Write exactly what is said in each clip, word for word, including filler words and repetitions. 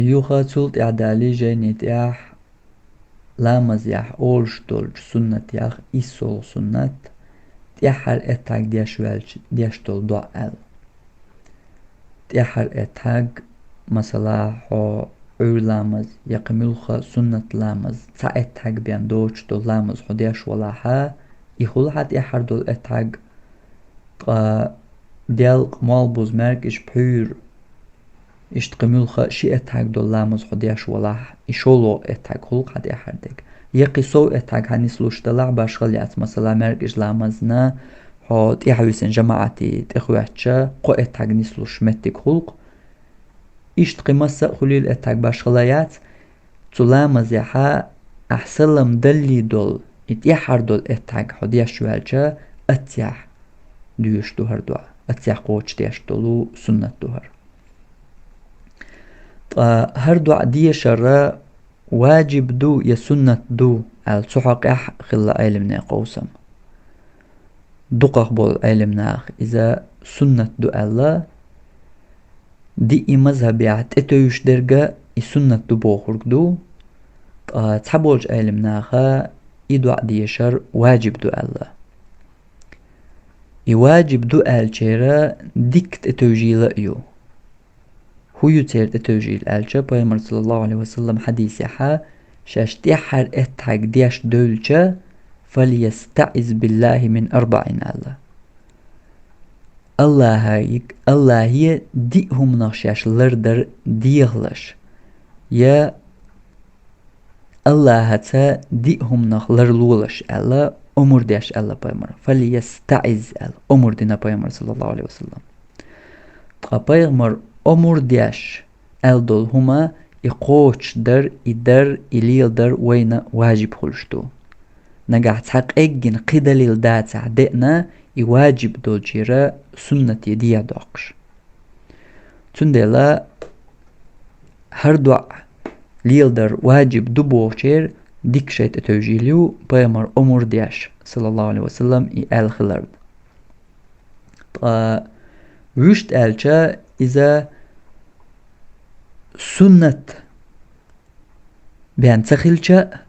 Юха цул тӀаьхьа далий жайни тӀехь ламазехь олуш долчу суннатех иссолгӀа суннат, тӀаьххьара эттаг деш ваьлча деш долу доӀа аьлла. ТӀаьххьара эттаг, масала, хьо Ӏуьйра ламаз я кхин муьлхха суннат ламаз, цхьа эттаг бен доцуш долу ламаз хьо деш валахьа, и хуьлу хьан тӀаьххьара долу эттаг, ткъа делкъа, молбуза, маьркӀаж, пхьуьйра, иштта кхин муьлхха ши эттаг долу ламаз хьо деш валахь, и шолгӀа эттаг хуьлу хьан тӀаьххьара дерг. Я кхин сов эттаг хьан нислуш далахь, башхалла яц, масала, маьркӀаж ламазна хьо тӀаьхьа висина жамаӀате тӀехоьттича, кхо эттаг нислуш меттиг хуьлу. Иштта кхин масса а хуьлийла эттаг, башхалла яц, цу ламазехьа ахь салам даллий долу, и тӀаьххьара долу эттаг хьо деш ваьлча, аццехь доьшуш ду хӀара доӀа, аццехь кхочушдеш долу суннат ду хӀара. Ткъа хӀара доӀа дешар важиб ду я суннат ду аьлла, цу хьокъехь хилла Ӏеламнехан къовсам. Дукхах болу Ӏеламнаха иза суннат ду аьлла, диъ мазхӀабехь тӀетевжаш дерг а и суннат ду бохург ду, ткъа цхьаболчу Ӏеламнаха и доӀа дешар важиб ду аьлла. И важиб ду аьллачеран дикка тӀетевжийла а ю. ХӀун ю церан тӀетевжийла аьлча, Пайхамар, саллаллаху Ӏалайхи ва саллам, хьадисехьа, шаьш тӀаьххьара эттаг деш девлча, «فليستعذ بالله من أربع» аьлла. АллахӀе, АллахӀе диъ хӀуманах шаьш лардар дехалаш, я АллахӀаца диъ хӀуманах ларлолаш аьлла, омра деш аьлла Пайхамара. «فليستعذ» аьлла, омра дина Пайхамара, саллаллаху Ӏалайхи ва саллам. Ткъа Пайхамара омра деш аьлла долу хӀума, и кхочушдар, и дар, и леладар вайна важиб хуьлуш ду. Нагахь цхьа къеггина кхин далил дацахь деана, и важиб долчеран суннате дехьадоккхуш. Цундела хӀара доӀа леладар важиб ду бохучеран дикка шайн тӀетевжийла ю, Пайхамара омра деш, саллаллаху Ӏалайхи ва саллам, и аьлла хиларна. Ткъа вуьшта аьлча, иза суннат бен ца хилча а,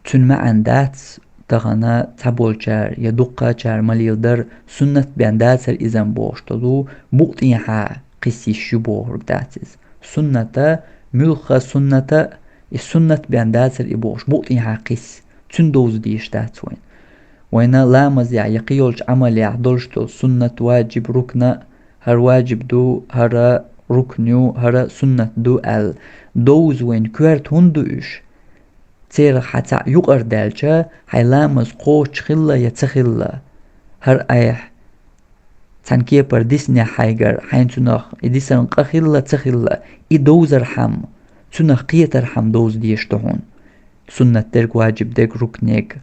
цуьнан маьӀна дац, тахана цхьаболчара я дуккхачара ма-леладара, суннат бен дацара иза-м бохуш долу букъ тӀехьа кхисса йиш ю бохург дац иза. Сунната, муьлхха сунната, и суннат бен дацара и бохуш букъ тӀехьа кхисса, цуьнан довза дезаш дац вайна. Вайна ламазехь я кхин йолчу Ӏамалехь долуш долу суннат, важиб, рукна, хӀара важиб ду, хӀара рукн ю, хӀара суннат ду аьлла, довза вайна коьрта хӀунда ду уьш? Церах хьан цхьаъ юкъара даьлча, хьайн ламаз кхочуш хилла я ца хилла, хӀара айхьа цхьана кепара диснехь хьайгара, хьайна цунах и дисаран къа хилла ца хилла, и довзархьама, цунах кхетархьама довза дезаш ду хьуна. Суннат дерг, важиб дерг, рукн дерг.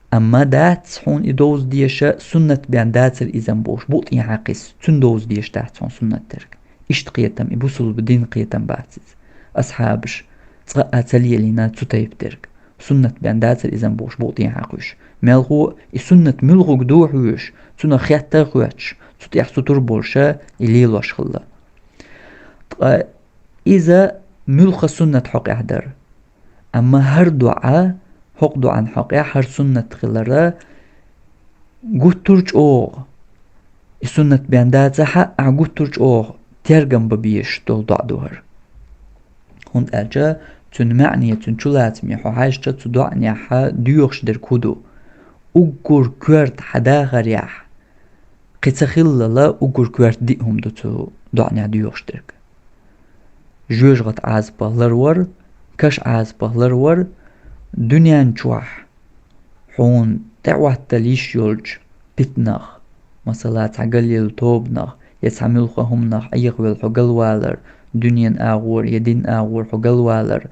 Амма дац хьуна и довза дезаш, суннат бен дацара иза-м бохуш букъ тӀехьа кхисса, цуьнан довза дезаш дац хьуна суннат дерг. Иштта кхетам и бусулба дин кхетам бац иза. Асхьабаш цкъа а ца лелийна цу тайпа дерг. Суннат бен дацара иза-м бохуш букъ тӀехьа кхуьйсуш. Мелхо а и суннат муьлхарг ду хьоьжуш, цунах хетта а хоьттуш, цу тӀехь сутур болуша и лелош хилла. Ткъа иза муьлхха суннат хьокъехь дара. Амма хӀара доӀа, хӀокху доӀан хьокъехь хӀара суннат хилара, гуттар а чӀогӀа, и суннат бен дацахь а, ахь гуттар а чӀогӀа тергам бан безаш долу доӀа ду хӀара. ХӀунда аьлча цуьнан маьӀне, цуьнан чулацаме хьо хьаьжча, цу доӀанехьа доьхуш дерг хӀун ду? Уггар коьрта хьан дахарехь, кхин ца хиллала, уггар коьрта диъ хӀума ду цу доӀанехь доьхуш дерг. Жоьжахати Ӏазапах ларвар, каша Ӏазапах ларвар, дуьнен чохь хьуна тӀеӀоттала йиш йолчу питанах, масала, цхьа галъелла тобанах я цхьа муьлхха хӀуманах Ӏехавелла хьо галвалар, дуьненан агӀор я динан агӀор хьо галвалар,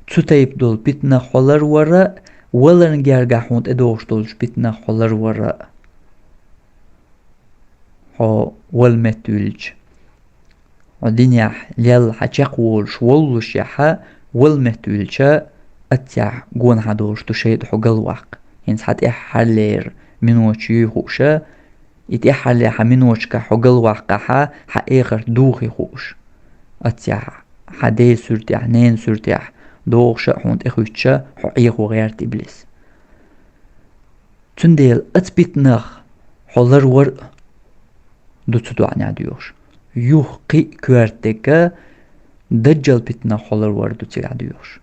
цу тайпа долу питанах хьо ларвар а, валарна гергахь хьуна тӀедогӀуш долчу питанах хьо ларвар а. Хьо вала меттавиллича, хьо динехь лелла хьан чекхволуш воллушехьа, вала меттавиллича, аццехь гонахьа долуш ду шайтӀа хьо галваккха. ХӀинца хьан тӀаьххьарлера миноташ юй хууша, и тӀаьххьарлера хьан миноташкахь хьо галваккхахьа, хьан эхарт духий хууш. Аццехь, хьан ден суьртехь, ненан суьртехь догӀуш а хьуна тӀехуьттуш, хьо Ӏехо гӀерта иблис. Цундела ацу питанах хьо ларвар а ду цу доӀанехь доьхуш. Юха кхин а коьрта дерг а, даджал питанах хьо ларвар а ду цигахь доьхуш.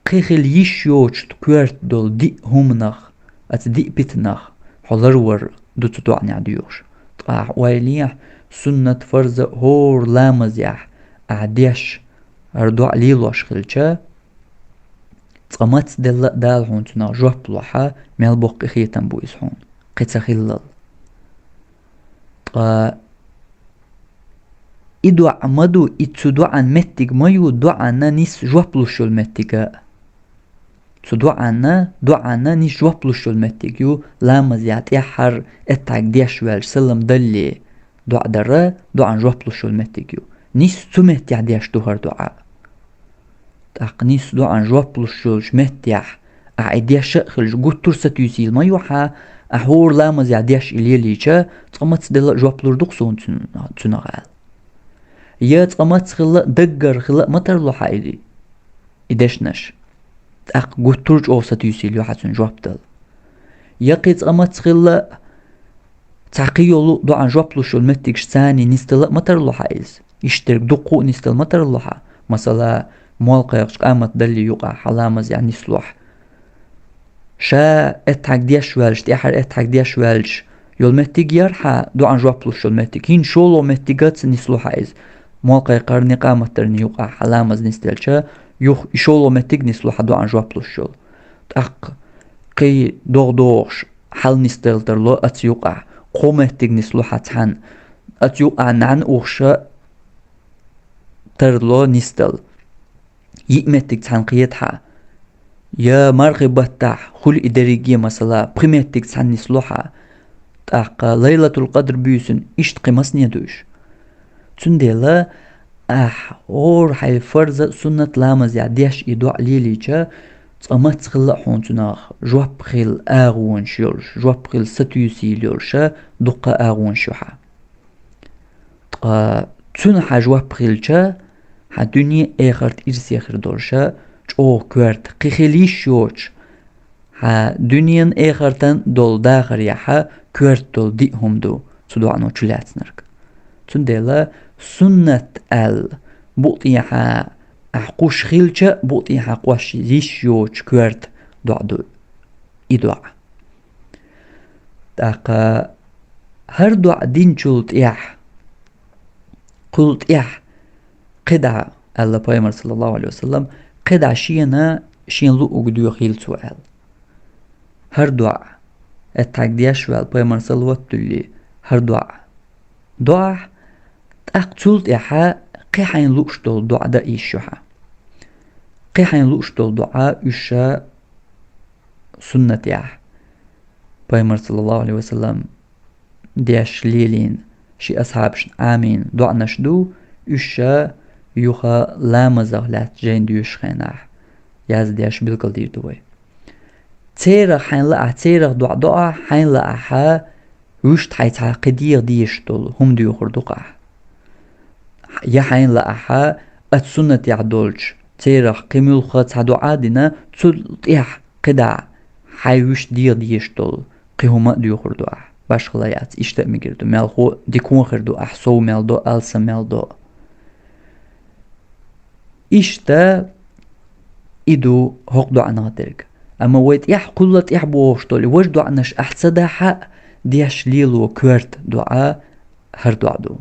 Кхин хила йиш йоцуш коьрта долу диъ хӀуманах, ацу диъ питанах хьо ларвар а ду цу доӀанехь доьхуш. Ткъа ахь ойла е, суннат, фарза, хӀора ламазехь ахь деш хӀара доӀа лелош хилча, цкъа мацделла а Дала хьуна цунах жоп лохь, мел боккха къинхетам бу иза хьуна, кхин ца хиллал. Ткъа и доӀа ма ду, и цу доӀан меттиг ма ю, доӀанна нийса жоп луш йолу меттиг а. Цу доӀанна, доӀанна нийса жоп луш йолу меттиг ю, ламазехь тӀаьххьара, аттахьият деш ваьлча салам далале доӀа дар а, доӀанна жоп луш йолу меттиг ю. Нийса цу меттехь деш ду хӀара доӀа. ТӀаккха нийса доӀанна жоп луш йолчу меттехь ахь и деш а хилча, гуттар а сатуьйсийла ма ю хьан, ахь хӀора ламазехь деш и лелийча, цкъа мацделла а жоп лур ду-кх суна цуьн-, цунах аьлла. Я цкъа маца хилла а, даггара хилла а ма тарло хьан и, и дешнаш. ТӀаккха гуттар а чӀогӀа сатуьйсийла ю хьан цуьнан жоп дала. Я кхин цкъа маца хилла а, цхьа кхин йолу доӀанна жоп луш йолу меттигаш царний нисдала а ма тарло хьан иза. Иштта дерг дуккха а нисдала ма тарло хьан. Масала, молла кхайкхича къамат далале юкъахь хьан ламазехь нислохь. Ша аттахьият деш ваьлча, тӀаьххьара аттахьият деш ваьлча йолу меттиг яра хьан доӀанна жоп луш йолу меттиг. ХӀинца шолгӀа меттигаца нисло хьан иза. Молла кхайкхарний, къамат дарний юкъахь хьан ламаз нисделча, юха и шолгӀа меттиг нисло хьан доӀанна жоп луш йолу. ТӀаккха кхин догӀа догӀуш хьал нисдала тарло оцу юкъахь, кхо меттиг нисло хьан цхьаьна, оцу юкъахь нӀаьна ухуш а тарло нисдала. Йиъ меттиг цхьаьна кхета хьан. Я мархи баттахь хуьлу и дерриге, масала, пхи меттиг цхьаьна нисло хьан. ТӀаккха Лайлатул-Къадр буьйсанна иштта кхин масане ду уьш. Цундела ахь хӀора хьайн фарза, суннат ламазехь деш и доӀа лелийча, цкъа маца хилла а хьуна цунах жоп хила агӀонаш йолуш, жоп хила сатуьйсийла йолуш а дуккха а агӀонаш ю хьан. Ткъа цунах хьан жоп хилча, хьан дуьне а, эхарт а ирсе хир долуш а чӀогӀа коьрта, кхин хила йиш йоцуш, хьан дуьненан, эхартан долу дахарехь коьрта долу диъ хӀума ду цу доӀано чулаьцнарг. Цундела суннат аьлла, букъ тӀехьа ахь кхуьуш хилча а, букъ тӀехьа кхуьуш йиш йоцуш коьрта доӀа ду и доӀа. ТӀаккха хӀара доӀа динчул тӀаьхьа, кхул тӀаьхьа кхидӀа, аьлла Пайхамар, саллаллаху Ӏалайхи ва саллам, кхидӀа шена, шен луъург доьхийла цо аьлла. ХӀара доӀа, аттахьият деш ваьлла, Пайхамар салават дуьллий, хӀара доӀа доӀахь, тӀаккха цул тӀаьхьа кхин хьайна лууш долу доӀа дан йиш ю хьан. Кхин хьайна лууш долу доӀа уьш а суннатехь, Пайхамар, саллаллаху Ӏалайхи ва саллам, деш лелийна, шен асхьабашна Ӏамийна доӀанаш ду, уьш а юха ламазах лаьцна жайна доьшучу хенахь яздеш билгалдийр ду вай. Церах хьайна лаахь, церах доӀа доӀахь, хьайна лаахь вуьшта хьайн цхьа кхин дегӀан дезаш долу хӀума доьхур ду-кх ахь. Я хьайна лаахь, оцу суннатехь долчу церах кхин муьлхха цхьа доӀа а дина, цул тӀаьхьа кхидӀа хьайн вуьшта дегӀан дезаш долу кхин хӀума а доьхур ду ахь. Башхалла яц, иштта а мегар ду. Мелхо а дика хир ду ахь, сов мел до, алсам мел до. Иштта и ду хӀокху доӀанах дерг. Амма вай тӀехь кхулла тӀехь бохуш долу и важа доӀанаш ахь ца дахь а, деш лело коьрта доӀа хӀара доӀа ду.